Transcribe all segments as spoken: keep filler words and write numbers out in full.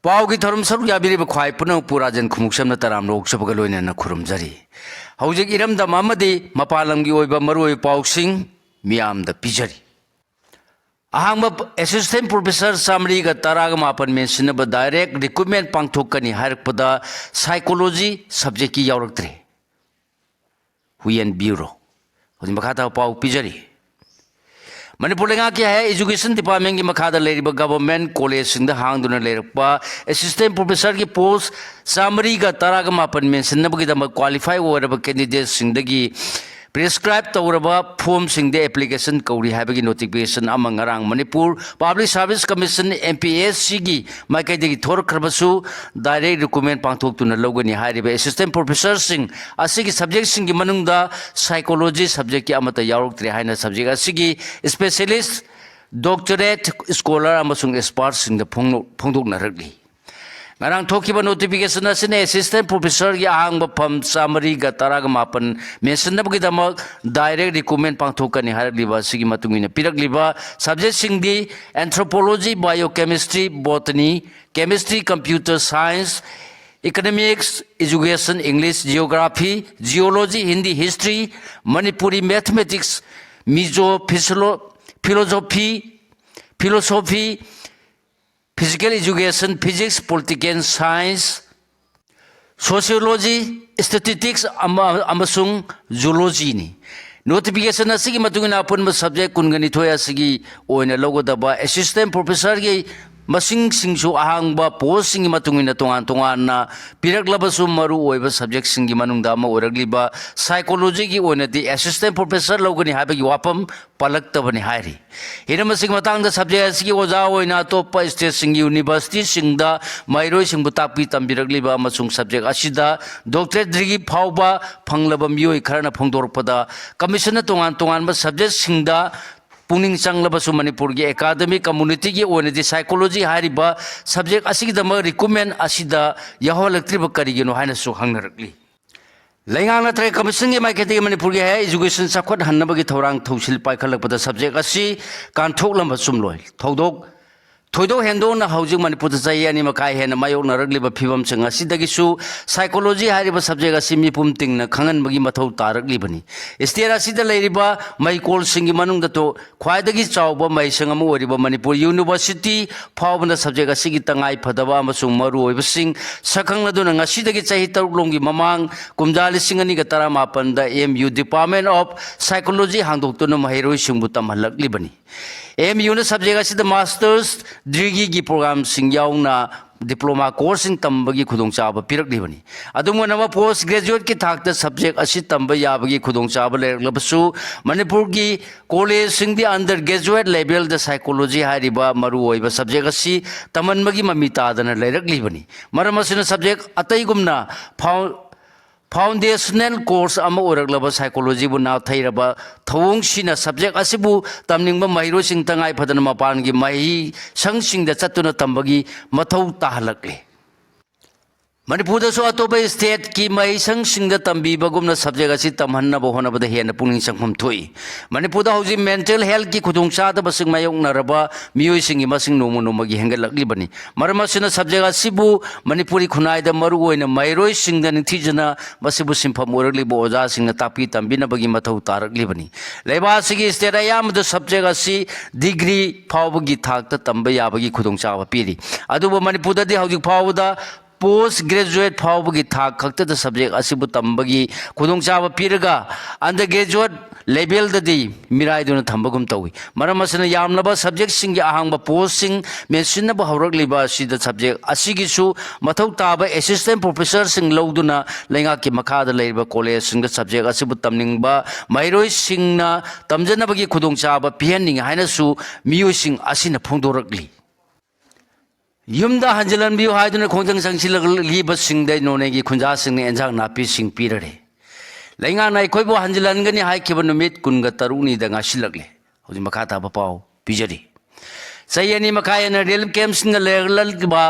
ꯄꯥꯎꯒꯤ ꯊꯧꯔꯝ ꯁꯔꯨꯛ ꯌꯥꯕꯤꯔꯤꯕ ꯈ꯭ꯋꯥꯏ ꯄꯨꯝꯅꯃꯛꯄꯨ ꯔꯥꯖꯦꯟ ꯈꯨꯃꯨꯛꯁꯝꯅ ꯇꯔꯥꯝꯅ ꯑꯣꯛꯆꯕꯒ ꯂꯣꯏꯅꯅ ꯈꯨꯔꯨꯝꯖꯔꯤ꯫ ꯍꯧꯖꯤꯛ ꯏꯔꯝꯗꯝ ꯑꯃꯗꯤ ꯃꯄꯥꯟ ꯂꯝꯒꯤ ꯑꯣꯏꯕ ꯃꯔꯨꯑꯣꯏꯕ ꯄꯥꯎꯁꯤꯡ ꯃꯤꯌꯥꯝꯗ ꯄꯤꯖꯔꯤ꯫ ꯑꯍꯥꯡꯕ assistant professor ꯆꯥꯃꯔꯤꯒ ꯇꯔꯥꯒ ꯃꯥꯄꯟ ꯃꯦꯟꯁꯤꯟꯅꯕ direct recruitment ꯄꯥꯡꯊꯣꯛꯀꯅꯤ ꯍꯥꯏꯔꯛꯄꯗ psychology subjectꯀꯤ ꯌꯥꯎꯔꯛꯇ꯭ꯔꯦ꯫ ꯍꯨꯌꯦꯟ ꯕ꯭ꯌꯨꯔꯣ꯫ ꯍꯧꯖꯤꯛ ꯃꯈꯥ ꯇꯥꯕ ꯄꯥꯎ ꯄꯤꯖꯔꯤ꯫ ꯃꯅꯤꯄꯨꯔ ꯂꯩꯉꯥꯛꯀꯤ higher education departmentꯀꯤ ꯃꯈꯥꯗ ꯂꯩꯔꯤꯕ government collegeꯁꯤꯡꯗ ꯍꯥꯡꯗꯨꯅ ꯂꯩꯔꯛꯄ assistant professorꯒꯤ post ꯆꯥꯃꯔꯤꯒ ꯇꯔꯥꯒ ꯃꯥꯄꯟ ꯃꯦꯟꯁꯤꯟꯅꯕꯒꯤꯗꯃꯛ qualify ꯑꯣꯏꯔꯕ candidateꯁꯤꯡꯗꯒꯤ prescribe ꯇꯧꯔꯕ formꯁꯤꯡꯗ application ꯀꯧꯔꯤ ꯍꯥꯏꯕꯒꯤ notification ꯑꯃ ꯉꯔꯥꯡ ꯃꯅꯤꯄꯨꯔ Public Service Commission, MPSCꯒꯤ ꯃꯥꯏꯀꯩꯗꯒꯤ ꯊꯣꯔꯛꯈ꯭ꯔꯕꯁꯨ, direct recruitment ꯄꯥꯡꯊꯣꯛꯇꯨꯅ ꯂꯧꯒꯅꯤ ꯍꯥꯏꯔꯤꯕ assistant professorꯁꯤꯡ ꯑꯁꯤꯒꯤ subjectꯁꯤꯡꯒꯤ ꯃꯅꯨꯡꯗ psychology subjectꯀꯤ ꯑꯃꯠꯇ ꯌꯥꯎꯔꯛꯇ꯭ꯔꯦ ꯍꯥꯏꯅ subject ꯑꯁꯤꯒꯤ specialist, doctorate scholar ꯑꯃꯁꯨꯡ expertꯁꯤꯡꯗ ꯐꯣꯡꯗꯣꯛ-, ꯐꯣꯡꯗꯣꯛꯅꯔꯛꯂꯤ꯫ ꯉꯔꯥꯡ ꯊꯣꯛꯈꯤꯕ notification ꯑꯁꯤꯅ assistant professorꯒꯤ ꯑꯍꯥꯡꯕ ꯐꯝ ꯆꯥꯃꯔꯤꯒ ꯇꯔꯥꯒ ꯃꯥꯄꯟ ꯃꯦꯟꯁꯤꯟꯅꯕꯒꯤꯗꯃꯛ direct recruitment ꯄꯥꯡꯊꯣꯛꯀꯅꯤ ꯍꯥꯏꯔꯛꯂꯤꯕ ꯑꯁꯤꯒꯤ ꯃꯇꯨꯡ ꯏꯟꯅ ꯄꯤꯔꯛꯂꯤꯕ subjectꯁꯤꯡꯗꯤ anthropology, biochemistry, botany, chemistry, computer science, economics, education, English, geography, geology, Hindi, history, Manipuri, mathematics, Mizo, physilo-, philosophy, philosophy, physical education, physics, political science, sociology, statistics ꯑꯃ-, ꯑꯃꯁꯨꯡ zoologyꯅꯤ꯫ Notification ꯑꯁꯤꯒꯤ ꯃꯇꯨꯡ ꯏꯟꯅ ꯑꯄꯨꯟꯕ subject ꯀꯨꯟꯒ ꯅꯤꯊꯣꯏ ꯑꯁꯤꯒꯤ ꯑꯣꯏꯅ ꯂꯧꯒꯗꯕ assistant professorꯒꯤ ꯃꯁꯤꯡꯁꯤꯡꯁꯨ ꯑꯍꯥꯡꯕ postꯁꯤꯡꯒꯤ ꯃꯇꯨꯡ ꯏꯟꯅ ꯇꯣꯉꯥꯟ ꯇꯣꯉꯥꯟꯅ ꯄꯤꯔꯛꯂꯕꯁꯨ, ꯃꯔꯨ ꯑꯣꯏꯕ subjectꯁꯤꯡꯒꯤ ꯃꯅꯨꯡꯗ ꯑꯃ ꯑꯣꯏꯔꯛꯂꯤꯕ psychologyꯒꯤ ꯑꯣꯏꯅꯗꯤ assistant professor ꯂꯧꯒꯅꯤ ꯍꯥꯏꯕꯒꯤ ꯋꯥꯐꯝ ꯄꯜꯂꯛꯇꯕꯅꯤ ꯍꯥꯏꯔꯤ꯫ ꯍꯤꯔꯝ ꯑꯁꯤꯒꯤ ꯃꯇꯥꯡꯗ subject ꯑꯁꯤꯒꯤ ꯑꯣꯖꯥ ꯑꯣꯏꯅ ꯑꯇꯣꯞꯄ stateꯁꯤꯡꯒꯤ universityꯁꯤꯡꯗ ꯃꯍꯩꯔꯣꯏꯁꯤꯡꯕꯨ ꯇꯥꯛꯄꯤ ꯇꯝꯕꯤꯔꯛꯂꯤꯕ ꯑꯃꯁꯨꯡ subject ꯑꯁꯤꯗ doctorate degree ꯐꯥꯎꯕ ꯐꯪꯂꯕ ꯃꯤꯑꯣꯏ ꯈꯔꯅ ꯐꯣꯡꯗꯣꯔꯛꯄꯗ, commissionꯅ ꯇꯣꯉꯥꯟ ꯇꯣꯉꯥꯟꯕ subjectꯁꯤꯡꯗ ꯄꯨꯛꯅꯤꯡ ꯆꯪꯂꯕꯁꯨ, ꯃꯅꯤꯄꯨꯔꯒꯤ academic communityꯒꯤ ꯑꯣꯏꯅꯗꯤ psychology ꯍꯥꯏꯔꯤꯕ subject ꯑꯁꯤꯒꯤꯗꯃꯛ recruitment ꯑꯁꯤꯗ ꯌꯥꯎꯍꯜꯂꯛꯇ꯭ꯔꯤꯕ ꯀꯔꯤꯒꯤꯅꯣ ꯍꯥꯏꯅꯁꯨ ꯍꯪꯅꯔꯛꯂꯤ꯫ ꯂꯩꯉꯥꯛ ꯅꯠꯇ꯭ꯔꯒ commissionꯒꯤ ꯃꯥꯏꯀꯩꯗꯒꯤ ꯃꯅꯤꯄꯨꯔꯒꯤ higher education ꯆꯥꯎꯈꯠꯍꯟꯅꯕꯒꯤ ꯊꯧꯔꯥꯡ ꯊꯧꯁꯤꯜ ꯄꯥꯏꯈꯠꯂꯛꯄꯗ subject ꯑꯁꯤ ꯀꯥꯟꯊꯣꯛꯂꯝꯕ ꯆꯨꯝꯂꯣꯏ꯫ ꯊꯧꯗꯣꯛ ꯊꯣꯏꯗꯣꯛ ꯍꯦꯟꯗꯣꯛꯅ ꯍꯧꯖꯤꯛ ꯃꯅꯤꯄꯨꯔꯗ ꯆꯍꯤ ꯑꯅꯤ ꯃꯈꯥꯏ ꯍꯦꯟꯅ ꯃꯥꯌꯣꯛꯅꯔꯛꯂꯤꯕ ꯐꯤꯕꯝꯁꯤꯡ ꯑꯁꯤꯗꯒꯤꯁꯨ psychology ꯍꯥꯏꯔꯤꯕ subject ꯑꯁꯤ ꯃꯤꯄꯨꯝ ꯇꯤꯡꯅ ꯈꯪꯍꯟꯕꯒꯤ ꯃꯊꯧ ꯇꯥꯔꯛꯂꯤꯕꯅꯤ꯫ State ꯑꯁꯤꯗ ꯂꯩꯔꯤꯕ ꯃꯍꯩꯀꯣꯜꯁꯤꯡꯒꯤ ꯃꯅꯨꯡꯗ ꯇꯣ-, ꯈ꯭ꯋꯥꯏꯗꯒꯤ ꯆꯥꯎꯕ ꯃꯍꯩꯁꯪ ꯑꯃ ꯑꯣꯏꯔꯤꯕ ꯃꯅꯤꯄꯨꯔ University ꯐꯥꯎꯕꯅ subject ꯑꯁꯤꯒꯤ ꯇꯉꯥꯏ ꯐꯗꯕ ꯑꯃꯁꯨꯡ ꯃꯔꯨꯑꯣꯏꯕꯁꯤꯡ ꯁꯛꯈꯪꯂꯗꯨꯅ ꯉꯁꯤꯗꯒꯤ ꯆꯍꯤ ꯇꯔꯨꯛ ꯂꯣꯝꯒꯤ ꯃꯃꯥꯡ ꯀꯨꯝꯖꯥ ꯂꯤꯁꯤꯡ ꯑꯅꯤꯒ ꯇꯔꯥꯃꯥꯄꯟꯗ M U Department of Psychology ꯍꯥꯡꯗꯣꯛꯇꯨꯅ ꯃꯍꯩꯔꯣꯏꯁꯤꯡꯕꯨ ꯇꯝꯍꯜꯂꯛꯂꯤꯕꯅꯤ꯫ M U ꯅ subject ꯑꯁꯤꯗ master's degreeꯒꯤ programꯁꯤꯡ ꯌꯥꯎꯅ diploma courseꯁꯤꯡ ꯇꯝꯕꯒꯤ ꯈꯨꯗꯣꯡꯆꯥꯕ ꯄꯤꯔꯛꯂꯤꯕꯅꯤ꯫ ꯑꯗꯨꯝ ꯑꯣꯏꯅꯃꯛ, post graduateꯀꯤ ꯊꯥꯛꯇ subject ꯑꯁꯤ ꯇꯝꯕ ꯌꯥꯕꯒꯤ ꯈꯨꯗꯣꯡꯆꯥꯕ ꯂꯩꯔꯛꯂꯕꯁꯨ, ꯃꯅꯤꯄꯨꯔꯒꯤ collegeꯁꯤꯡꯗꯤ under graduate levelꯗ psychology ꯍꯥꯏꯔꯤꯕ ꯃꯔꯨꯑꯣꯏꯕ subject ꯑꯁꯤ ꯇꯝꯍꯟꯕꯒꯤ ꯃꯃꯤ ꯇꯥꯗꯅ ꯂꯩꯔꯛꯂꯤꯕꯅꯤ꯫ ꯃꯔꯝ ꯑꯁꯤꯅ, subject ꯑꯇꯩꯒꯨꯝꯅ ꯐꯥꯎ-, foundational course ꯑꯃ ꯑꯣꯏꯔꯛꯂꯕ psychologyꯕꯨ ꯅꯥꯊꯩꯔꯕ ꯊꯧꯑꯣꯡꯁꯤꯅ subject ꯑꯁꯤꯕꯨ ꯇꯝꯅꯤꯡꯕ ꯃꯍꯩꯔꯣꯏꯁꯤꯡ ꯇꯉꯥꯏ ꯐꯗꯅ ꯃꯄꯥꯟꯒꯤ ꯃꯍꯩꯁꯪꯁꯤꯡꯗ ꯆꯠꯇꯨꯅ ꯇꯝꯕꯒꯤ ꯃꯊꯧ ꯇꯥꯍꯜꯂꯛꯂꯤ꯫ ꯃꯅꯤꯄꯨꯔꯗꯁꯨ ꯑꯇꯣꯞꯄ stateꯀꯤ ꯃꯍꯩꯁꯪꯁꯤꯡꯗ ꯇꯝꯕꯤꯕꯒꯨꯝꯅ subject ꯑꯁꯤ ꯇꯝꯍꯟꯅꯕ ꯍꯣꯠꯅꯕꯗ ꯍꯦꯟꯅ ꯄꯨꯛꯅꯤꯡ ꯆꯪꯐꯝ ꯊꯣꯛꯏ꯫ ꯃꯅꯤꯄꯨꯔꯗ ꯍꯧꯖꯤꯛ mental healthꯀꯤ ꯈꯨꯗꯣꯡꯆꯥꯗꯕꯁꯤꯡ ꯃꯥꯌꯣꯛꯅꯔꯕ ꯃꯤꯑꯣꯏꯁꯤꯡꯒꯤ ꯃꯁꯤꯡ ꯅꯣꯡꯃ ꯅꯣꯡꯃꯒꯤ ꯍꯦꯟꯒꯠꯂꯛꯂꯤꯕꯅꯤ꯫ ꯃꯔꯝ ꯑꯁꯤꯅ, subject ꯑꯁꯤꯕꯨ ꯃꯅꯤꯄꯨꯔꯤ ꯈꯨꯟꯅꯥꯏꯗ ꯃꯔꯨꯑꯣꯏꯅ ꯃꯍꯩꯔꯣꯏꯁꯤꯡꯗ ꯅꯤꯡꯊꯤꯖꯅ ꯃꯁꯤꯕꯨ ꯁꯤꯟꯐꯝ ꯑꯣꯏꯔꯛꯂꯤꯕ ꯑꯣꯖꯥꯁꯤꯡꯅ ꯇꯥꯛꯄꯤ ꯇꯝꯕꯤꯅꯕꯒꯤ ꯃꯊꯧ ꯇꯥꯔꯛꯂꯤꯕꯅꯤ꯫ ꯂꯩꯕꯥꯛ ꯑꯁꯤꯒꯤ state ꯑꯌꯥꯝꯕꯗ subject ꯑꯁꯤ degree ꯐꯥꯎꯕꯒꯤ ꯊꯥꯛꯇ ꯇꯝꯕ ꯌꯥꯕꯒꯤ ꯈꯨꯗꯣꯡꯆꯥꯕ ꯄꯤꯔꯤ꯫ ꯑꯗꯨꯕꯨ ꯃꯅꯤꯄꯨꯔꯗꯗꯤ ꯍꯧꯖꯤꯛ ꯐꯥꯎꯕꯗ post graduate ꯐꯥꯎꯕꯒꯤ ꯊꯥꯛ ꯈꯛꯇꯗ subject ꯑꯁꯤꯕꯨ ꯇꯝꯕꯒꯤ ꯈꯨꯗꯣꯡꯆꯥꯕ ꯄꯤꯔꯒ, undergraduate levelꯗꯗꯤ ꯃꯤꯔꯥꯏꯗꯨꯅ ꯊꯝꯕꯒꯨꯝ ꯇꯧꯏ꯫ ꯃꯔꯝ ꯑꯁꯤꯅ, ꯌꯥꯝꯂꯕ subjectꯁꯤꯡꯒꯤ ꯑꯍꯥꯡꯕ postꯁꯤꯡ ꯃꯦꯟꯁꯤꯟꯅꯕ ꯍꯧꯔꯛꯂꯤꯕ ꯑꯁꯤꯗ subject ꯑꯁꯤꯒꯤꯁꯨ ꯃꯊꯧ ꯇꯥꯕ assistant professorꯁꯤꯡ ꯂꯧꯗꯨꯅ ꯂꯩꯉꯥꯛꯀꯤ ꯃꯈꯥꯗ ꯂꯩꯔꯤꯕ collegeꯁꯤꯡꯗ subject ꯑꯁꯤꯕꯨ ꯇꯝꯅꯤꯡꯕ ꯃꯍꯩꯔꯣꯏꯁꯤꯡꯅ ꯇꯝꯖꯅꯕꯒꯤ ꯈꯨꯗꯣꯡꯆꯥꯕ ꯄꯤꯍꯟꯅꯤꯡꯏ ꯍꯥꯏꯅꯁꯨ ꯃꯤꯑꯣꯏꯁꯤꯡ ꯑꯁꯤꯅ ꯐꯣꯡꯗꯣꯔꯛꯂꯤ꯫ ꯌꯨꯝꯗ ꯍꯟꯖꯤꯜꯍꯟꯕꯤꯌꯨ ꯍꯥꯏꯗꯨꯅ ꯈꯣꯡꯖꯪ ꯆꯪꯁꯤꯜꯂꯛꯂꯤꯕꯁꯤꯡꯗ ꯅꯣꯅꯦꯒꯤ ꯈꯨꯟꯖꯥꯁꯤꯡꯅ ꯑꯦꯟꯁꯥꯡ ꯅꯥꯄꯤꯁꯤꯡ ꯄꯤꯔꯔꯦ꯫ ꯂꯩꯉꯥꯛꯅ ꯑꯩꯈꯣꯏꯕꯨ ꯍꯟꯖꯤꯜꯍꯟꯒꯅꯤ ꯍꯥꯏꯈꯤꯕ ꯅꯨꯃꯤꯠ ꯀꯨꯟꯒ ꯇꯔꯨꯛꯅꯤꯗ ꯉꯥꯏꯁꯤꯜꯂꯛꯂꯦ꯫ ꯍꯧꯖꯤꯛ ꯃꯈꯥ ꯇꯥꯕ ꯄꯥꯎ ꯄꯤꯖꯔꯤ꯫ ꯆꯍꯤ ꯑꯅꯤ ꯃꯈꯥꯏ ꯍꯦꯟꯅ relief campꯁꯤꯡꯗ ꯂꯩꯔꯛꯂꯤꯕ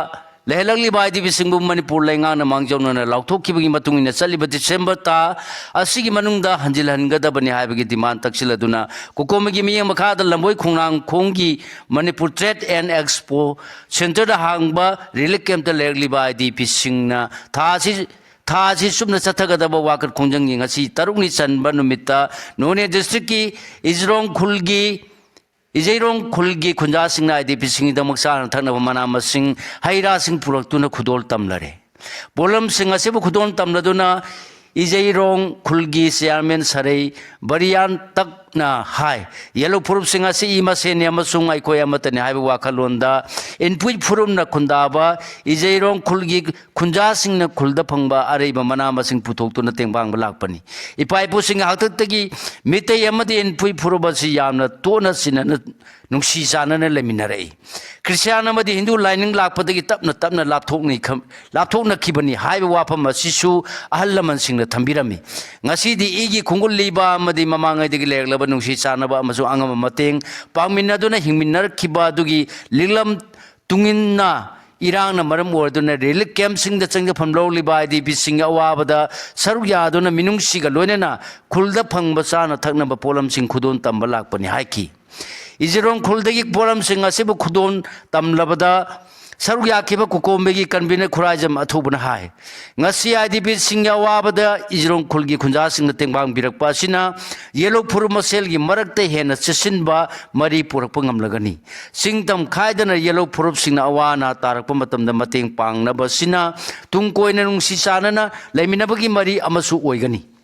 ꯂꯩꯍꯜꯂꯛꯂꯤꯕ IDPꯁꯤꯡꯕꯨ ꯃꯅꯤꯄꯨꯔ ꯂꯩꯉꯥꯛꯅ ꯃꯥꯡꯖꯧꯅꯅ ꯂꯥꯎꯊꯣꯛꯈꯤꯕꯒꯤ ꯃꯇꯨꯡ ꯏꯟꯅ ꯆꯠꯂꯤꯕ ꯗꯤꯁꯦꯝꯕꯔ ꯊꯥ ꯑꯁꯤꯒꯤ ꯃꯅꯨꯡꯗ ꯍꯟꯖꯤꯜꯍꯟꯒꯗꯕꯅꯤ ꯍꯥꯏꯕꯒꯤ demand ꯇꯛꯁꯤꯜꯂꯗꯨꯅ ꯀꯣꯀꯣꯃꯤꯒꯤ ꯃꯤꯠꯌꯦꯡ ꯃꯈꯥꯗ ꯂꯝꯕꯣꯏ ꯈꯣꯡꯅꯥꯡꯈꯣꯡꯒꯤ ꯃꯅꯤꯄꯨꯔ Trade and Expo Centreꯗ ꯍꯥꯡꯕ relief campꯇ ꯂꯩꯔꯛꯂꯤꯕ IDPꯁꯤꯡꯅ ꯊꯥ ꯑꯁꯤ ꯊꯥ ꯑꯁꯤ ꯆꯨꯞꯅ ꯆꯠꯊꯒꯗꯕ ꯋꯥꯀꯠ ꯈꯣꯡꯖꯪꯒꯤ ꯉꯁꯤ ꯇꯔꯨꯛꯅꯤ ꯆꯟꯕ ꯅꯨꯃꯤꯠꯇ ꯅꯣꯅꯦ districtꯀꯤ ꯏꯖꯤꯔꯣꯡ ꯈꯨꯜꯒꯤ ꯏꯖꯩꯔꯣꯡ ꯈꯨꯜꯒꯤ ꯈꯨꯟꯖꯥꯁꯤꯡꯅ IDPꯁꯤꯡꯒꯤꯗꯃꯛ ꯆꯥꯅ ꯊꯛꯅꯕ ꯃꯅꯥ ꯃꯁꯤꯡ, ꯍꯩ ꯔꯥꯁꯤꯡ ꯄꯨꯔꯛꯇꯨꯅ ꯈꯨꯗꯣꯜ ꯇꯝꯂꯔꯦ꯫ ꯄꯣꯠꯂꯝꯁꯤꯡ ꯑꯁꯤꯕꯨ ꯈꯨꯗꯣꯜ ꯇꯝꯂꯗꯨꯅ ꯏꯖꯩꯔꯣꯡ ꯈꯨꯜꯒꯤ chairman ꯁꯔꯩ ꯕꯔꯤꯌꯥꯟ ꯇꯛꯅ ꯍꯥꯏ, ꯌꯦꯜꯂꯧ ꯐꯨꯔꯨꯞꯁꯤꯡ ꯑꯁꯤ ꯏ ꯃꯁꯦꯟꯅꯤ ꯑꯃꯁꯨꯡ ꯑꯩꯈꯣꯏ ꯑꯃꯠꯇꯅꯤ ꯍꯥꯏꯕ ꯋꯥꯈꯜꯂꯣꯟꯗ ꯏꯟꯄꯨꯏ ꯐꯨꯔꯨꯞꯅ ꯈꯨꯟꯗꯥꯕ ꯏꯖꯩꯔꯣꯡ ꯈꯨꯜꯒꯤ ꯈꯨꯟꯖꯥꯁꯤꯡꯅ ꯈꯨꯜꯗ ꯐꯪꯕ ꯑꯔꯩꯕ ꯃꯅꯥ ꯃꯁꯤꯡ ꯄꯨꯊꯣꯛꯇꯨꯅ ꯇꯦꯡꯕꯥꯡꯕ ꯂꯥꯛꯄꯅꯤ꯫ ꯏꯄꯥ ꯏꯄꯨꯁꯤꯡꯒꯤ ꯍꯥꯛꯇꯛꯇꯒꯤ ꯃꯤꯇꯩ ꯑꯃꯗꯤ ꯏꯟꯄꯨꯏ ꯐꯨꯔꯨꯞ ꯑꯁꯤ ꯌꯥꯝꯅ ꯇꯣꯠꯅ ꯆꯤꯟꯅꯅ ꯅꯨꯡꯁꯤ ꯆꯥꯟꯅꯅ ꯂꯩꯃꯤꯟꯅꯔꯛꯏ꯫ ꯈ꯭ꯔꯤꯁꯇꯤꯌꯥꯟ ꯑꯃꯗꯤ ꯍꯤꯟꯗꯨ ꯂꯥꯏꯅꯤꯡ ꯂꯥꯛꯄꯗꯒꯤ ꯇꯞꯅ ꯇꯞꯅ ꯂꯥꯞꯊꯣꯛꯅꯈꯤꯕꯅꯤ ꯍꯥꯏꯕ ꯋꯥꯐꯝ ꯑꯁꯤꯁꯨ ꯑꯍꯜ ꯂꯃꯟꯁꯤꯡꯅ ꯊꯝꯕꯤꯔꯝꯃꯤ꯫ ꯉꯁꯤꯗꯤ ꯏꯒꯤ ꯈꯣꯡꯒꯨꯜ ꯂꯤꯕ ꯑꯃꯗꯤ ꯃꯃꯥꯡꯉꯩꯗꯒꯤ ꯂꯩꯔꯛꯂꯕ ꯅꯨꯡꯁꯤ ꯆꯥꯟꯅꯕ ꯑꯃꯁꯨꯡ ꯑꯉꯝꯕ ꯃꯇꯦꯡ ꯄꯥꯡꯃꯤꯟꯅꯗꯨꯅ ꯍꯤꯡꯃꯤꯟꯅꯔꯛꯈꯤꯕ ꯑꯗꯨꯒꯤ ꯂꯤꯛꯂꯝ ꯇꯨꯡꯏꯟꯅ ꯏꯔꯥꯡꯅ ꯃꯔꯝ ꯑꯣꯏꯔꯗꯨꯅ relief campꯁꯤꯡꯗ ꯆꯪꯖꯐꯝ ꯂꯧꯔꯤꯕ IDPꯁꯤꯡꯒꯤ ꯑꯋꯥꯕꯗ ꯁꯔꯨꯛ ꯌꯥꯗꯨꯅ ꯃꯤꯅꯨꯡꯁꯤꯒ ꯂꯣꯏꯅꯅ ꯈꯨꯜꯗ ꯐꯪꯕ ꯆꯥꯅ ꯊꯛꯅꯕ ꯄꯣꯠꯂꯝꯁꯤꯡ ꯈꯨꯗꯣꯜ ꯇꯝꯕ ꯂꯥꯛꯄꯅꯤ ꯍꯥꯏꯈꯤ꯫ ꯏꯖꯤꯔꯣꯡ ꯈꯨꯜꯗꯒꯤ ꯄꯣꯠꯂꯝꯁꯤꯡ ꯑꯁꯤꯕꯨ ꯈꯨꯗꯣꯜ ꯇꯝꯂꯕꯗ ꯁꯔꯨꯛ ꯌꯥꯈꯤꯕ ꯀꯨꯀꯣꯝꯕꯤꯒꯤ convener ꯈꯨꯔꯥꯏꯖꯝ ꯑꯊꯨꯕꯅ ꯍꯥꯏ, ꯉꯁꯤ IDPꯁꯤꯡꯒꯤ ꯑꯋꯥꯕꯗ ꯏꯖꯤꯔꯣꯡ ꯈꯨꯜꯒꯤ ꯈꯨꯟꯖꯥꯁꯤꯡꯅ ꯇꯦꯡꯕꯥꯡꯕꯤꯔꯛꯄ ꯑꯁꯤꯅ ꯌꯦꯜꯂꯧ ꯐꯨꯔꯨꯞ ꯃꯁꯦꯜꯒꯤ ꯃꯔꯛꯇ ꯍꯦꯟꯅ ꯆꯦꯠꯁꯤꯟꯕ ꯃꯔꯤ ꯄꯨꯔꯛꯄ ꯉꯝꯂꯒꯅꯤ꯫ ꯆꯤꯡ ꯇꯝ ꯈꯥꯏꯗꯅ ꯌꯦꯜꯂꯧ ꯐꯨꯔꯨꯞꯁꯤꯡꯅ ꯑꯋꯥ ꯑꯅꯥ ꯇꯥꯔꯛꯄ ꯃꯇꯝꯗ ꯃꯇꯦꯡ ꯄꯥꯡꯅꯕꯁꯤꯅ ꯇꯨꯡ ꯀꯣꯏꯅ ꯅꯨꯡꯁꯤ ꯆꯥꯟꯅꯅ ꯂꯩꯃꯤꯟꯅꯕꯒꯤ ꯃꯔꯤ ꯑꯃꯁꯨ ꯑꯣꯏꯒꯅꯤ꯫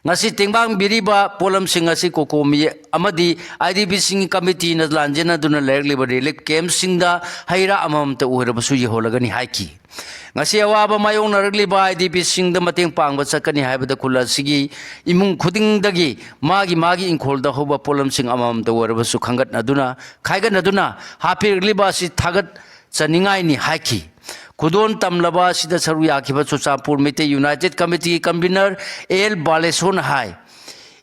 ꯉꯁꯤ ꯇꯦꯡꯕꯥꯡꯕꯤꯔꯤꯕ ꯄꯣꯠꯂꯝꯁꯤꯡ ꯑꯁꯤ ꯀꯣꯀꯣꯃꯤ ꯑꯃꯗꯤ IDPꯁꯤꯡꯒꯤ committeeꯅ ꯂꯥꯟꯖꯦꯟꯅꯗꯨꯅ ꯂꯩꯔꯛꯂꯤꯕ relief campꯁꯤꯡꯗ ꯍꯩ ꯔꯥ ꯑꯃꯃꯝꯇ ꯑꯣꯏꯔꯕꯁꯨ ꯌꯧꯍꯜꯂꯒꯅꯤ ꯍꯥꯏꯈꯤ꯫ ꯉꯁꯤ ꯑꯋꯥꯕ ꯃꯥꯌꯣꯛꯅꯔꯛꯂꯤꯕ IDPꯁꯤꯡꯗ ꯃꯇꯦꯡ ꯄꯥꯡꯕ ꯆꯠꯀꯅꯤ ꯍꯥꯏꯕꯗ ꯈꯨꯜ ꯑꯁꯤꯒꯤ ꯏꯃꯨꯡ ꯈꯨꯗꯤꯡꯗꯒꯤ ꯃꯥꯒꯤ ꯃꯥꯒꯤ ꯏꯪꯈꯣꯜꯗ ꯍꯧꯕ ꯄꯣꯠꯂꯝꯁꯤꯡ ꯑꯃꯃꯝꯇ ꯑꯣꯏꯔꯕꯁꯨ ꯈꯟꯒꯠꯅꯗꯨꯅ, ꯈꯥꯏꯒꯠꯅꯗꯨꯅ ꯍꯥꯞꯄꯤꯔꯛꯂꯤꯕ ꯑꯁꯤ ꯊꯥꯒꯠꯆꯅꯤꯡꯉꯥꯏꯅꯤ ꯍꯥꯏꯈꯤ꯫ ꯈꯨꯗꯣꯜ ꯇꯝꯂꯕ ꯑꯁꯤꯗ ꯁꯔꯨꯛ ꯌꯥꯈꯤꯕ ꯆꯨꯔꯆꯥꯟꯄꯨꯔ ꯃꯩꯇꯩ United Committeeꯒꯤ convener ꯑꯦꯜ ꯕꯥꯂꯦꯁꯣꯔꯅ ꯍꯥꯏ,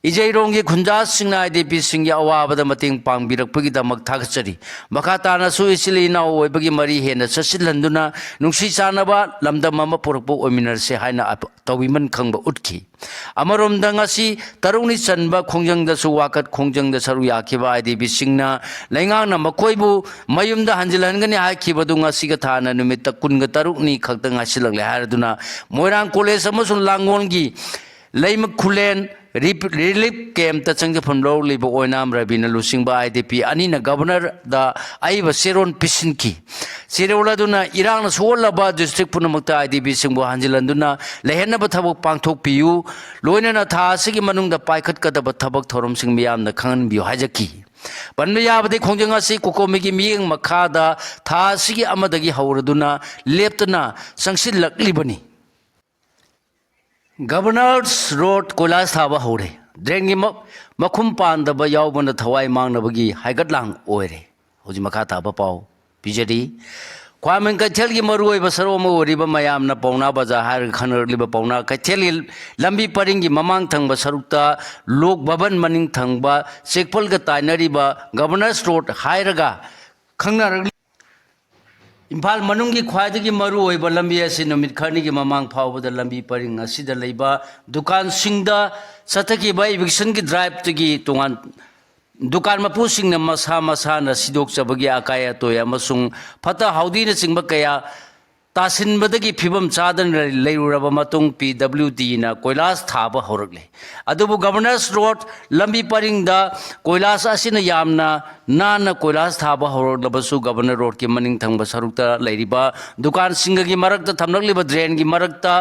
ꯏꯖꯩꯔꯣꯡꯒꯤ ꯈꯨꯟꯖꯥꯁꯤꯡꯅ IDPꯁꯤꯡꯒꯤ ꯑꯋꯥꯕꯗ ꯃꯇꯦꯡ ꯄꯥꯡꯕꯤꯔꯛꯄꯒꯤꯗꯃꯛ ꯊꯥꯒꯠꯆꯔꯤ꯫ ꯃꯈꯥ ꯇꯥꯅꯁꯨ ꯏꯆꯤꯜ ꯏꯅꯥꯎ ꯑꯣꯏꯕꯒꯤ ꯃꯔꯤ ꯍꯦꯟꯅ ꯆꯠꯁꯤꯜꯍꯟꯗꯨꯅ ꯅꯨꯡꯁꯤ ꯆꯥꯟꯅꯕ ꯂꯝꯗꯝ ꯑꯃ ꯄꯨꯔꯛꯄ ꯑꯣꯏꯃꯤꯟꯅꯔꯁꯦ ꯍꯥꯏꯅ ꯑꯞ-, ꯇꯧꯕꯤꯃꯟ ꯈꯪꯕ ꯎꯠꯈꯤ꯫ ꯑꯃꯔꯣꯝꯗ ꯉꯁꯤ ꯇꯔꯨꯛꯅꯤ ꯆꯟꯕ ꯈꯣꯡꯖꯪꯗꯁꯨ ꯋꯥꯀꯠ ꯈꯣꯡꯖꯪꯗ ꯁꯔꯨꯛ ꯌꯥꯈꯤꯕ IDPꯁꯤꯡꯅ ꯂꯩꯉꯥꯛꯅ ꯃꯈꯣꯏꯕꯨ ꯃꯌꯨꯝꯗ ꯍꯟꯖꯤꯜꯍꯟꯒꯅꯤ ꯍꯥꯏꯈꯤꯕꯗꯨ ꯉꯁꯤꯒ ꯊꯥꯅ ꯅꯨꯃꯤꯠꯇ ꯀꯨꯟꯒ ꯇꯔꯨꯛꯅꯤ ꯈꯛꯇ ꯉꯥꯏꯁꯤꯜꯂꯛꯂꯦ ꯍꯥꯏꯔꯗꯨꯅ ꯃꯣꯏꯔꯥꯡ ꯀꯣꯂꯦꯖ ꯑꯃꯁꯨꯡ ꯂꯥꯡꯒꯣꯜꯒꯤ ꯂꯩꯃ ꯈꯨꯂꯦꯟ ꯔꯤꯞ-, ꯔꯤꯂꯤꯐ ꯀꯦꯝꯞꯇ ꯆꯪꯖꯐꯝ ꯂꯧꯔꯛꯂꯤꯕ ꯑꯣꯏꯅꯥꯝ ꯔꯕꯤꯅ ꯂꯨꯆꯤꯡꯕ IDP ꯑꯅꯤꯅ ꯒꯕꯔꯅꯔꯗ ꯑꯏꯕ ꯆꯦꯔꯣꯜ ꯄꯤꯁꯤꯟꯈꯤ꯫ ꯆꯦꯔꯣꯜ ꯑꯗꯨꯅ ꯏꯔꯥꯡꯅ ꯁꯣꯛꯍꯜꯂꯕ ꯗꯤꯁꯇ꯭ꯔꯤꯛ ꯄꯨꯝꯅꯃꯛꯇ IDPꯁꯤꯡꯕꯨ ꯍꯟꯖꯤꯜꯍꯟꯗꯨꯅ ꯂꯩꯍꯟꯅꯕ ꯊꯕꯛ ꯄꯥꯡꯊꯣꯛꯄꯤꯌꯨ, ꯂꯣꯏꯅꯅ ꯊꯥ ꯑꯁꯤꯒꯤ ꯃꯅꯨꯡꯗ ꯄꯥꯏꯈꯠꯀꯗꯕ ꯊꯕꯛ ꯊꯧꯔꯝꯁꯤꯡ ꯃꯤꯌꯥꯝꯅ ꯈꯪꯍꯟꯕꯤꯌꯨ ꯍꯥꯏꯖꯈꯤ꯫ ꯄꯟꯕ ꯌꯥꯕꯗꯤ ꯈꯣꯡꯖꯪ ꯑꯁꯤ ꯀꯣꯀꯣꯃꯤꯒꯤ ꯃꯤꯠꯌꯦꯡ ꯃꯈꯥꯗ ꯊꯥ ꯑꯁꯤꯒꯤ ꯑꯃꯗꯒꯤ ꯍꯧꯔꯗꯨꯅ ꯂꯦꯞꯇꯅ ꯆꯪꯁꯤꯜꯂꯛꯂꯤꯕꯅꯤ꯫ ꯒꯕꯔꯅꯔꯁ ꯔꯣꯗ ꯀꯣꯏꯂꯥꯁ ꯊꯥꯕ ꯍꯧꯔꯦ꯫ ꯗ꯭ꯔꯦꯟꯒꯤ ꯃ-, ꯃꯈꯨꯝ ꯄꯥꯟꯗꯕ ꯌꯥꯎꯕꯅ ꯊꯋꯥꯏ ꯃꯥꯡꯅꯕꯒꯤ ꯍꯥꯏꯒꯠꯂꯥꯡ ꯑꯣꯏꯔꯦ꯫ ꯍꯧꯖꯤꯛ ꯃꯈꯥ ꯇꯥꯕ ꯄꯥꯎ ꯄꯤꯖꯔꯤ꯫ ꯈ꯭ꯋꯥꯏꯔꯝꯕꯟ ꯀꯩꯊꯦꯜꯒꯤ ꯃꯔꯨꯑꯣꯏꯕ ꯁꯔꯨꯛ ꯑꯃ ꯑꯣꯏꯔꯤꯕ ꯃꯌꯥꯝꯅ ꯄꯥꯎꯅꯥ ꯕꯖꯥꯔ ꯍꯥꯏꯔꯒ ꯈꯪꯅꯔꯛꯂꯤꯕ ꯄꯥꯎꯅꯥ ꯀꯩꯊꯦꯜꯒꯤ ꯂꯝꯕꯤ ꯄꯔꯤꯡꯒꯤ ꯃꯃꯥꯡ ꯊꯪꯕ ꯁꯔꯨꯛꯇ ꯂꯣꯛ ꯚꯕꯟ ꯃꯅꯤꯡ ꯊꯪꯕ ꯆꯦꯛꯄꯜꯒ ꯇꯥꯏꯅꯔꯤꯕ ꯒꯕꯔꯅꯔꯁ ꯔꯣꯗ ꯍꯥꯏꯔꯒ ꯈꯪꯅꯔꯛꯂꯤ꯫ ꯏꯝꯐꯥꯜ ꯃꯅꯨꯡꯒꯤ ꯈ꯭ꯋꯥꯏꯗꯒꯤ ꯃꯔꯨꯑꯣꯏꯕ ꯂꯝꯕꯤ ꯑꯁꯤ ꯅꯨꯃꯤꯠ ꯈꯔꯅꯤꯒꯤ ꯃꯃꯥꯡ ꯐꯥꯎꯕꯗ ꯂꯝꯕꯤ ꯄꯔꯤꯡ ꯑꯁꯤꯗ ꯂꯩꯕ ꯗꯨꯀꯥꯟꯁꯤꯡꯗ ꯆꯠꯊꯈꯤꯕ ꯏꯚꯤꯛꯁꯟꯒꯤ ꯗ꯭ꯔꯥꯏꯚꯇꯒꯤ ꯇꯣꯉꯥꯟ, ꯗꯨꯀꯥꯟ ꯃꯄꯨꯁꯤꯡꯅ ꯃꯁꯥ ꯃꯁꯥꯅ ꯁꯤꯗꯣꯛꯆꯕꯒꯤ ꯑꯀꯥꯏ ꯑꯇꯣꯏ ꯑꯃꯁꯨꯡ ꯐꯠꯇ ꯍꯥꯎꯗꯤꯅꯆꯤꯡꯕ ꯀꯌꯥ ꯇꯥꯁꯤꯟꯕꯗꯒꯤ ꯐꯤꯕꯝ ꯆꯥꯗꯅ ꯂꯩꯔꯨꯔꯕ ꯃꯇꯨꯡ, PWDꯅ ꯀꯣꯏꯂꯥꯁ ꯊꯥꯕ ꯍꯧꯔꯛꯂꯦ꯫ ꯑꯗꯨꯕꯨ ꯒꯕꯔꯅꯔꯁ ꯔꯣꯗ ꯂꯝꯕꯤ ꯄꯔꯤꯡꯗ ꯀꯣꯏꯂꯥꯁ ꯑꯁꯤꯅ ꯌꯥꯝꯅ ꯅꯥꯟꯅ ꯀꯣꯏꯂꯥꯁ ꯊꯥꯕ ꯍꯧꯔꯛꯂꯕꯁꯨ, ꯒꯕꯔꯅꯔ ꯔꯣꯗꯀꯤ ꯃꯅꯤꯡ ꯊꯪꯕ ꯁꯔꯨꯛꯇ ꯂꯩꯔꯤꯕ ꯗꯨꯀꯥꯟꯁꯤꯡꯒꯤ ꯃꯔꯛꯇ ꯊꯝꯂꯛꯂꯤꯕ ꯗ꯭ꯔꯦꯟꯒꯤ ꯃꯔꯛꯇ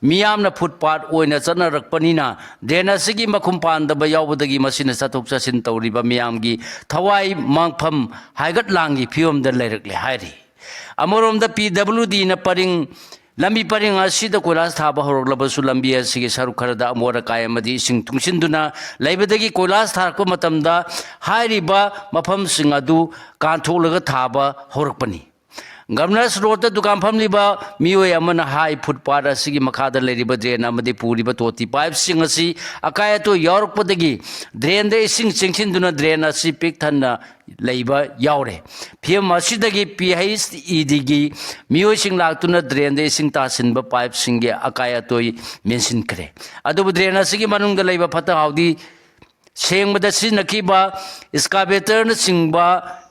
ꯃꯤꯌꯥꯝꯅ ꯐꯨꯠꯄꯥꯠ ꯑꯣꯏꯅ ꯆꯠꯅꯔꯛꯄꯅꯤꯅ, ꯗ꯭ꯔꯦꯟ ꯑꯁꯤꯒꯤ ꯃꯈꯨꯝ ꯄꯥꯟꯗꯕ ꯌꯥꯎꯕꯗꯒꯤ ꯃꯁꯤꯅ ꯆꯠꯊꯣꯛ ꯆꯠꯁꯤꯟ ꯇꯧꯔꯤꯕ ꯃꯤꯌꯥꯝꯒꯤ ꯊꯋꯥꯏ ꯃꯥꯡꯐꯝ ꯍꯥꯏꯒꯠꯂꯥꯡꯒꯤ ꯐꯤꯕꯝꯗ ꯂꯩꯔꯛꯂꯦ ꯍꯥꯏꯔꯤ꯫ ꯑꯃꯔꯣꯝꯗ, PWDꯅ ꯄꯔꯤꯡ, ꯂꯝꯕꯤ ꯄꯔꯤꯡ ꯑꯁꯤꯗ ꯀꯣꯏꯂꯥꯁ ꯊꯥꯕ ꯍꯧꯔꯛꯂꯕꯁꯨ, ꯂꯝꯕꯤ ꯑꯁꯤꯒꯤ ꯁꯔꯨꯛ ꯈꯔꯗ ꯑꯃꯣꯠ ꯑꯀꯥꯏ ꯑꯃꯗꯤ ꯏꯁꯤꯡ ꯇꯨꯡꯁꯤꯟꯗꯨꯅ ꯂꯩꯕꯗꯒꯤ ꯀꯣꯏꯂꯥꯁ ꯊꯥꯔꯛꯄ ꯃꯇꯝꯗ ꯍꯥꯏꯔꯤꯕ ꯃꯐꯝꯁꯤꯡ ꯑꯗꯨ ꯀꯥꯟꯊꯣꯛꯂꯒ ꯊꯥꯕ ꯍꯧꯔꯛꯄꯅꯤ꯫ ꯒꯕꯔꯅꯔꯁ ꯔꯣꯗꯇ ꯗꯨꯀꯥꯟ ꯐꯝꯂꯤꯕ ꯃꯤꯑꯣꯏ ꯑꯃꯅ ꯍꯥꯏ, ꯐꯨꯠꯄꯥꯠ ꯑꯁꯤꯒꯤ ꯃꯈꯥꯗ ꯂꯩꯔꯤꯕ ꯗ꯭ꯔꯦꯟ ꯑꯃꯗꯤ ꯄꯨꯔꯤꯕ ꯇꯣꯇꯤ ꯄꯥꯏꯞꯁꯤꯡ ꯑꯁꯤ ꯑꯀꯥꯏ ꯑꯇꯣꯏ ꯌꯥꯎꯔꯛꯄꯗꯒꯤ ꯗ꯭ꯔꯦꯟꯗ ꯏꯁꯤꯡ ꯆꯦꯟꯁꯤꯟꯗꯨꯅ ꯗ꯭ꯔꯦꯟ ꯑꯁꯤ ꯄꯤꯛ ꯊꯟꯅ ꯂꯩꯕ ꯌꯥꯎꯔꯦ꯫ ꯐꯤꯚꯝ ꯑꯁꯤꯗꯒꯤ ꯄꯤ ꯑꯩꯆ ꯏ ꯗꯤꯒꯤ ꯃꯤꯑꯣꯏꯁꯤꯡ ꯂꯥꯛꯇꯨꯅ ꯗ꯭ꯔꯦꯟꯗ ꯏꯁꯤꯡ ꯇꯥꯁꯤꯟꯕ ꯄꯥꯏꯞꯁꯤꯡꯒꯤ ꯑꯀꯥꯏ ꯑꯇꯣꯏ ꯃꯦꯟꯁꯤꯟꯈ꯭ꯔꯦ꯫ ꯑꯗꯨꯕꯨ ꯗ꯭ꯔꯦꯟ ꯑꯁꯤꯒꯤ ꯃꯅꯨꯡꯗ ꯂꯩꯕ ꯐꯠꯇ ꯍꯥꯎꯗꯤ ꯁꯦꯡꯕꯗ ꯁꯤꯖꯤꯟꯅꯈꯤꯕ ꯏꯁꯀꯥꯕꯦꯇꯔꯅꯆꯤꯡꯕ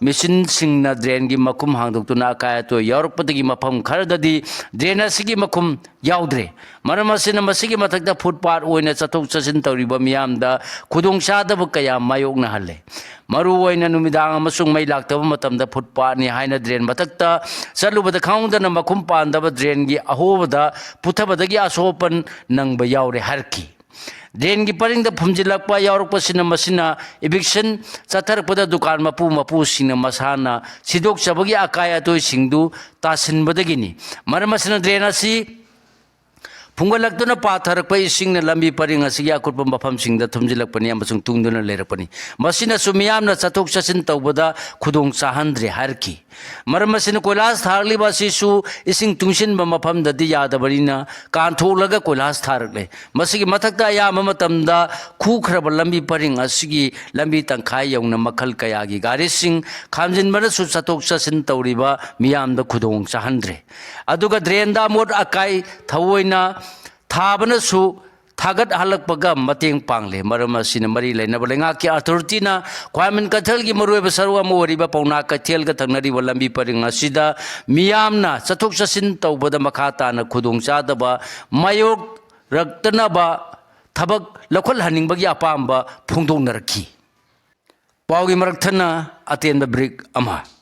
ꯃꯦꯆꯤꯟꯁꯤꯡꯅ ꯗ꯭ꯔꯦꯟꯒꯤ ꯃꯈꯨꯝ ꯍꯥꯡꯗꯣꯛꯇꯨꯅ ꯑꯀꯥꯏ ꯑꯇꯣꯏ ꯌꯥꯎꯔꯛꯄꯗꯒꯤ ꯃꯐꯝ ꯈꯔꯗꯗꯤ ꯗ꯭ꯔꯦꯟ ꯑꯁꯤꯒꯤ ꯃꯈꯨꯝ ꯌꯥꯎꯗ꯭ꯔꯦ꯫ ꯃꯔꯝ ꯑꯁꯤꯅ ꯃꯁꯤꯒꯤ ꯃꯊꯛꯇ ꯐꯨꯠꯄꯥꯠ ꯑꯣꯏꯅ ꯆꯠꯊꯣꯛ ꯆꯠꯁꯤꯟ ꯇꯧꯔꯤꯕ ꯃꯤꯌꯥꯝꯗ ꯈꯨꯗꯣꯡꯆꯥꯗꯕ ꯀꯌꯥ ꯃꯥꯌꯣꯛꯅꯍꯜꯂꯦ꯫ ꯃꯔꯨꯑꯣꯏꯅ ꯅꯨꯃꯤꯗꯥꯡ ꯑꯃꯁꯨꯡ ꯃꯩ ꯂꯥꯛꯇꯕ ꯃꯇꯝꯗ ꯐꯨꯠꯄꯥꯠꯅꯤ ꯍꯥꯏꯅ ꯗ꯭ꯔꯦꯟ ꯃꯊꯛꯇ ꯆꯠꯂꯨꯕꯗ ꯈꯪꯍꯧꯗꯅ ꯃꯈꯨꯝ ꯄꯥꯟꯗꯕ ꯗ꯭ꯔꯦꯟꯒꯤ ꯑꯍꯣꯕꯗ ꯄꯨꯊꯕꯗꯒꯤ ꯑꯁꯣꯛ ꯑꯄꯟ ꯅꯪꯕ ꯌꯥꯎꯔꯦ ꯍꯥꯏꯔꯛꯈꯤ꯫ ꯗ꯭ꯔꯦꯟꯒꯤ ꯄꯔꯤꯡꯗ ꯐꯨꯝꯖꯤꯜꯂꯛꯄ ꯌꯥꯎꯔꯛꯄꯁꯤꯅ ꯃꯁꯤꯅ ꯏꯚꯤꯛꯁꯟ ꯆꯠꯊꯔꯛꯄꯗ ꯗꯨꯀꯥꯟ ꯃꯄꯨ ꯃꯄꯨꯁꯤꯡꯅ ꯃꯁꯥꯅ ꯁꯤꯗꯣꯛꯆꯕꯒꯤ ꯑꯀꯥꯏ ꯑꯇꯣꯏꯁꯤꯡꯗꯨ ꯇꯥꯁꯤꯟꯕꯗꯒꯤꯅꯤ꯫ ꯃꯔꯝ ꯑꯁꯤꯅ ꯗ꯭ꯔꯦꯟ ꯑꯁꯤ ꯐꯨꯡꯒꯠꯂꯛꯇꯨꯅ ꯄꯥꯊꯔꯛꯄ ꯏꯁꯤꯡꯅ ꯂꯝꯕꯤ ꯄꯔꯤꯡ ꯑꯁꯤꯒꯤ ꯑꯀꯨꯠꯄ ꯃꯐꯝꯁꯤꯡꯗ ꯊꯨꯝꯖꯤꯜꯂꯛꯄꯅꯤ ꯑꯃꯁꯨꯡ ꯇꯨꯡꯗꯨꯅ ꯂꯩꯔꯛꯄꯅꯤ꯫ ꯃꯁꯤꯅꯁꯨ ꯃꯤꯌꯥꯝꯅ ꯆꯠꯊꯣꯛ ꯆꯠꯁꯤꯟ ꯇꯧꯕꯗ ꯈꯨꯗꯣꯡ ꯆꯥꯍꯟꯗ꯭ꯔꯦ ꯍꯥꯏꯔꯛꯈꯤ꯫ ꯃꯔꯝ ꯑꯁꯤꯅ ꯀꯣꯏꯂꯥꯁ ꯊꯥꯔꯛꯂꯤꯕ ꯑꯁꯤꯁꯨ ꯏꯁꯤꯡ ꯇꯨꯡꯁꯤꯟꯕ ꯃꯐꯝꯗꯗꯤ ꯌꯥꯗꯕꯅꯤꯅ ꯀꯥꯟꯊꯣꯛꯂꯒ ꯀꯣꯏꯂꯥꯁ ꯊꯥꯔꯛꯂꯦ꯫ ꯃꯁꯤꯒꯤ ꯃꯊꯛꯇ ꯑꯌꯥꯝꯕ ꯃꯇꯝꯗ ꯈꯨꯈ꯭ꯔꯕ ꯂꯝꯕꯤ ꯄꯔꯤꯡ ꯑꯁꯤꯒꯤ ꯂꯝꯕꯤ ꯇꯪꯈꯥꯏ ꯌꯧꯅ ꯃꯈꯜ ꯀꯌꯥꯒꯤ ꯒꯥꯔꯤꯁꯤꯡ ꯈꯥꯝꯖꯤꯟꯕꯅꯁꯨ ꯆꯠꯊꯣꯛ ꯆꯠꯁꯤꯟ ꯇꯧꯔꯤꯕ ꯃꯤꯌꯥꯝꯗ ꯈꯨꯗꯣꯡ ꯆꯥꯍꯟꯗ꯭ꯔꯦ꯫ ꯑꯗꯨꯒ ꯗ꯭ꯔꯦꯟꯗ ꯑꯃꯣꯠ ꯑꯀꯥꯏ ꯊꯑꯣꯏꯅ ꯊꯥꯕꯅꯁꯨ ꯊꯥꯒꯠꯍꯜꯂꯛꯄꯒ ꯃꯇꯦꯡ ꯄꯥꯡꯂꯦ꯫ ꯃꯔꯝ ꯑꯁꯤꯅ ꯃꯔꯤ ꯂꯩꯅꯕ ꯂꯩꯉꯥꯛꯀꯤ ꯑꯣꯊꯣꯔꯤꯇꯤꯅ ꯈ꯭ꯋꯥꯏꯔꯝꯕꯟ ꯀꯩꯊꯦꯜꯒꯤ ꯃꯔꯨꯑꯣꯏꯕ ꯁꯔꯨꯛ ꯑꯃ ꯑꯣꯏꯔꯤꯕ ꯄꯥꯎꯅꯥ ꯀꯩꯊꯦꯜꯒ ꯊꯪꯅꯔꯤꯕ ꯂꯝꯕꯤ ꯄꯔꯤꯡ ꯑꯁꯤꯗ ꯃꯤꯌꯥꯝꯅ ꯆꯠꯊꯣꯛ ꯆꯠꯁꯤꯟ ꯇꯧꯕꯗ ꯃꯈꯥ ꯇꯥꯅ ꯈꯨꯗꯣꯡꯆꯥꯗꯕ ꯃꯥꯌꯣꯛꯔꯛꯇꯅꯕ ꯊꯕꯛ ꯂꯧꯈꯠꯍꯟꯅꯤꯡꯕꯒꯤ ꯑꯄꯥꯝꯕ ꯐꯣꯡꯗꯣꯛꯅꯔꯛꯈꯤ꯫ ꯄꯥꯎꯒꯤ ꯃꯔꯛ ꯊꯠꯅ ꯑꯇꯦꯟꯕ ꯕ꯭ꯔꯦꯛ ꯑꯃ꯫